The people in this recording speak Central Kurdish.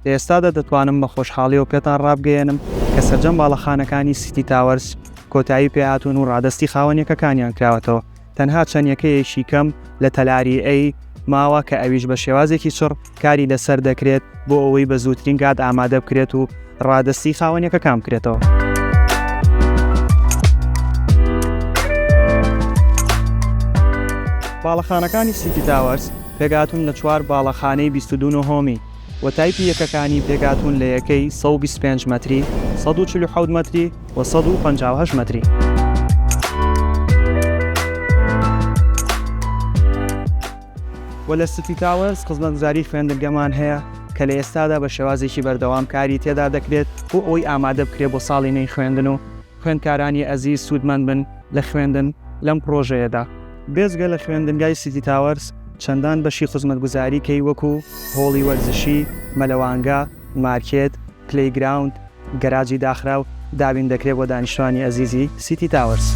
لە ئێستادا دەتوانم بە خۆشحاڵیەوە پێتان ڕابگەیەنم کە سەرجەم باڵەخانەکانی سیتی تاوەرز کۆتایی پێهاتوون و ڕادەستی خاوەن یەکەکانیان کراوەتەوە. تەنها چەند یەکەیەکی کەم لە تەلاری A ماوە کە ئەویش بە شێوازێکی چڕ کاری لەسەر دەکرێت بۆ ئەوەی بە زووترین کات ئامادە بکرێت و ڕادەستی خاوەن یەکەکان بکرێتەوە. باڵەخانەکانی سیتی تاوەرز پێکهاتوون لە چوار باڵەخانەی 22 نهۆمی و تایپی یەکەکانی پێکهاتوون لە یەکەی 125 مەتری، 147 مەتری و 158 مەتری. و لە سیتی تاوەرز خزمەتگوزاری خوێندنگەمان هەیە کە لە ئێستادا بە شێوازێکی بەردەوام کاری تێدا دەکرێت بۆ ئەوەی ئامادە بکرێت بۆ ساڵی نوێی خوێندن و خوێندکارانی ئەزیز سوودمەند بن لە خوێندن لەم پڕۆژەیەدا. بێجگە لە خوێندنگای سیتی تاوەرز چەندان بەشی خزمەتگوزاری کەی وەکو هۆڵی وەرزشی، مەلەوانگە، مارکێت، playground، گەراجی داخراو دابین دەکرێت بۆ دانیشتوانی ئەزیزی سیتی تاوەرز.